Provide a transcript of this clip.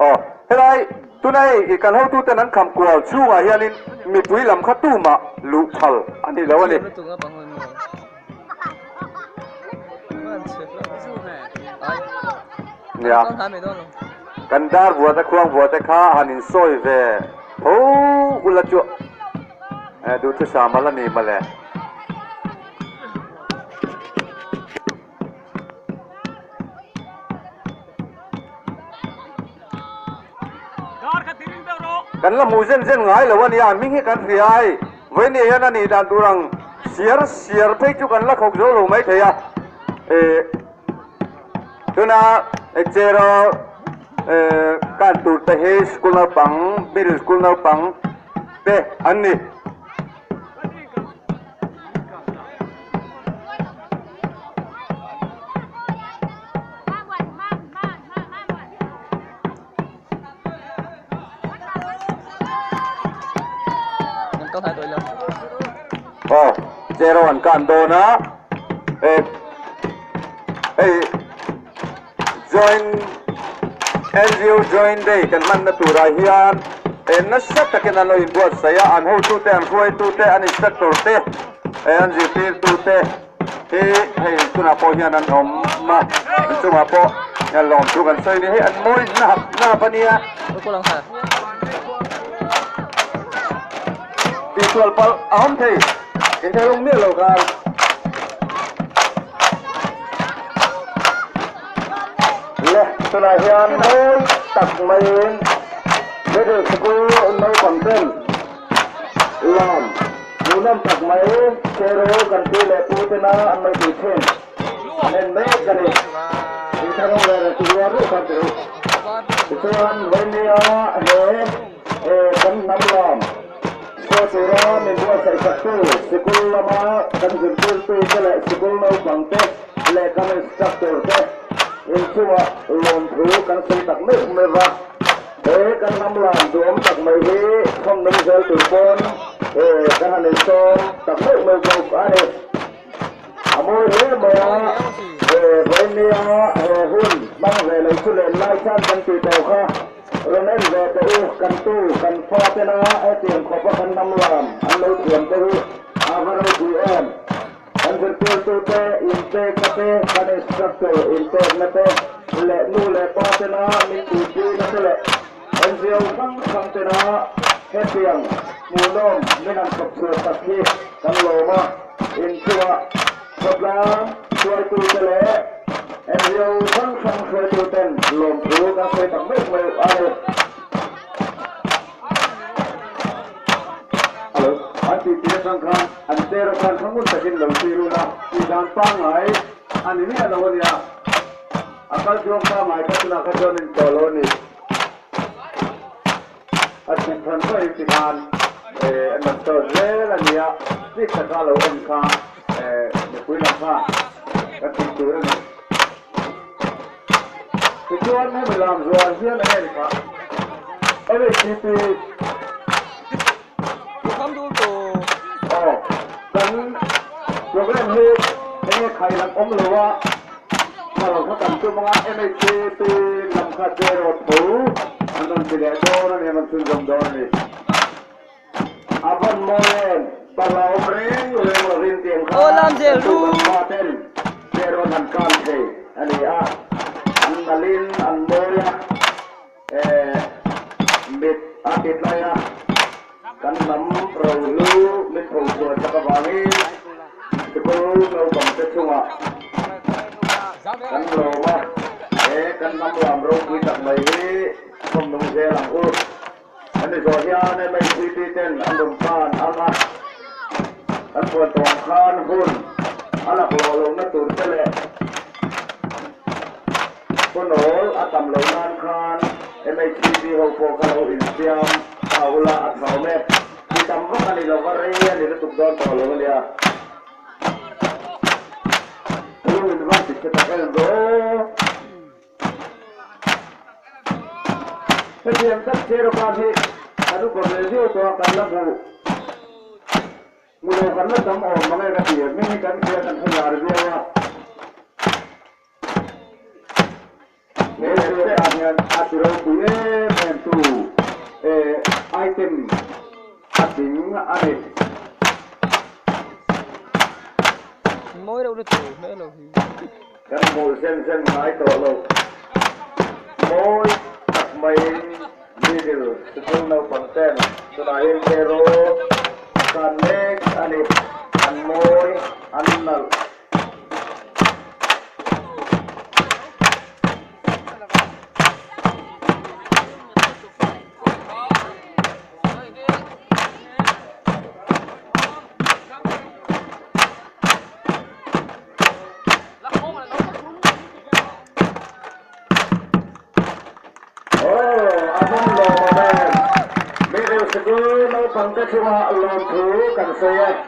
Aw, helai tuna hei kan hotuten an kham kual chhungah hianin mipui lam kha tumah luh phal a ni lo a ni. Nia, kan dar vua te khuang vua te kha han insawi ve tho ula chu duhthusam a la ni mawle. Kan la hmuh zen zen ngai lo a nia, a hming hi kan hria a hei. Vawiin hian a nih dan tur ang siar siar phei chu kan la khawk zo lo mai thei a. Eh, tuna chero eh kan tur te hi school naupang, middle school naupang te an ni. Aw zero an kan dawn a eh hei join NGO join day kan hmanna turah hian eh nasa takin an lo inbuatsaih a an hotute an hruaitute an instructor te eh an zirtirtute hi hei tunah pawh hian an awm a an chungah pawh lawm thu kan sawi a ni hei an mawi hnap hnap a nia tihsual palh a awm thei inthlahrung miah lo khan. Le tunah hian mawi tak maiin middle school naupang ten lam hmuhnawm tak mai chero kan pi leh pu tena an lo tih thin an en mek a ni. Inthlahrung leh reh rual rual khan ti ru. Tichuan vawinia he kan hnam lam saw tura min buatsaih saktu sikul lama kan zirtirtu te leh sikul naupang te leh kan instructor te inchungah lawmthu kan sawi tak meuh meuh va. He kan hnam lam duhawm tak mai hi thawmnung zel tur pawn kan han insawm tak meuh meuh bawk a ni. A mawi hle mai a, he vawinia he hun hmang ve lo chu len lai khan kan tih tawh kha rawn en ve teh u, kan tu kan fa tena hetiang khawpa kan hnam lam an lo thiam te hi a va ropui em. Kan zirtirtute inpekna te, kan instructor inpekna te leh nu leh pa tena min tuipuina te leh NGO hrang hrang tena hetiang hmuhnawm min han chhawp chhuah tak hi kan lawm a. Inchungah khawtlang hruaitute leh NGO hrang hrang hruaituten lawmthu kan sawi tak meuh meuh a ni. Alo, an tih tir atang khan an chair a khan thangun takin lo tir ula tih dan pangngai a ni miah lo a nia. A kal chuang pangngai kha tunah kha chuan in tawh lo a ni. A chhuk than pawh in ti khan eh an rawn tawt zel a nia, chik taka lo en kha eh mipui lam khan kan tih tur a ni. Tichuan hemi lam zual hian enge ni kha? MHCP Aw kan program hi enge khai lam awm lo a kal kha kan tum anga MHCP lam kha zero tho an rawn ti leh dawn a ni an rawn chhunzawm dawn a ni. A van mawi em pala awm reng reng lovin tiang kha kan tu kan pa ten zero an han kan thei a ni a an nalhin an mawi a eh mit a ti tlai a kan hnam rohlu mit tho chhuah chak avangin sikul naupang te chungah kan lawm a he kan hnam lam ropui tak mai hi thawmnung zel ang u. Hemi zawh hian MHCP ten an rawn pan ang a, an puan tawh ang khan hun a laklawh lohna tur te leh hunawl a tam loh nan khan MHCP ho pawh kha lo insiam ta ula a tha awm e. Ti tam vak a ni lo va, rei a ni lutuk dawn tawh lo a nia. Lu in van ti chhe tak em ve aw. Hetiang tak Cherokee hi kan upa ve viau tawh a, kan la hmu hmu lo kan la tam awm mang e ka ti. Hming hi kan hria kan hre lar viau a. He leh te ah hian. hian a ti ropui em em tu item a tling a ni. Mawi reuh lutuk hmel lo hi. Kan hmuh zen zen ngai tawh lo. Mawi tak maiin middle sikul naupang ten tunah hian hero a kan mek a ni. An mawi, an nalh. Aw, a hmun lawm awm em? Middle Sikul naupangte chungah lawmthu kan sawi e.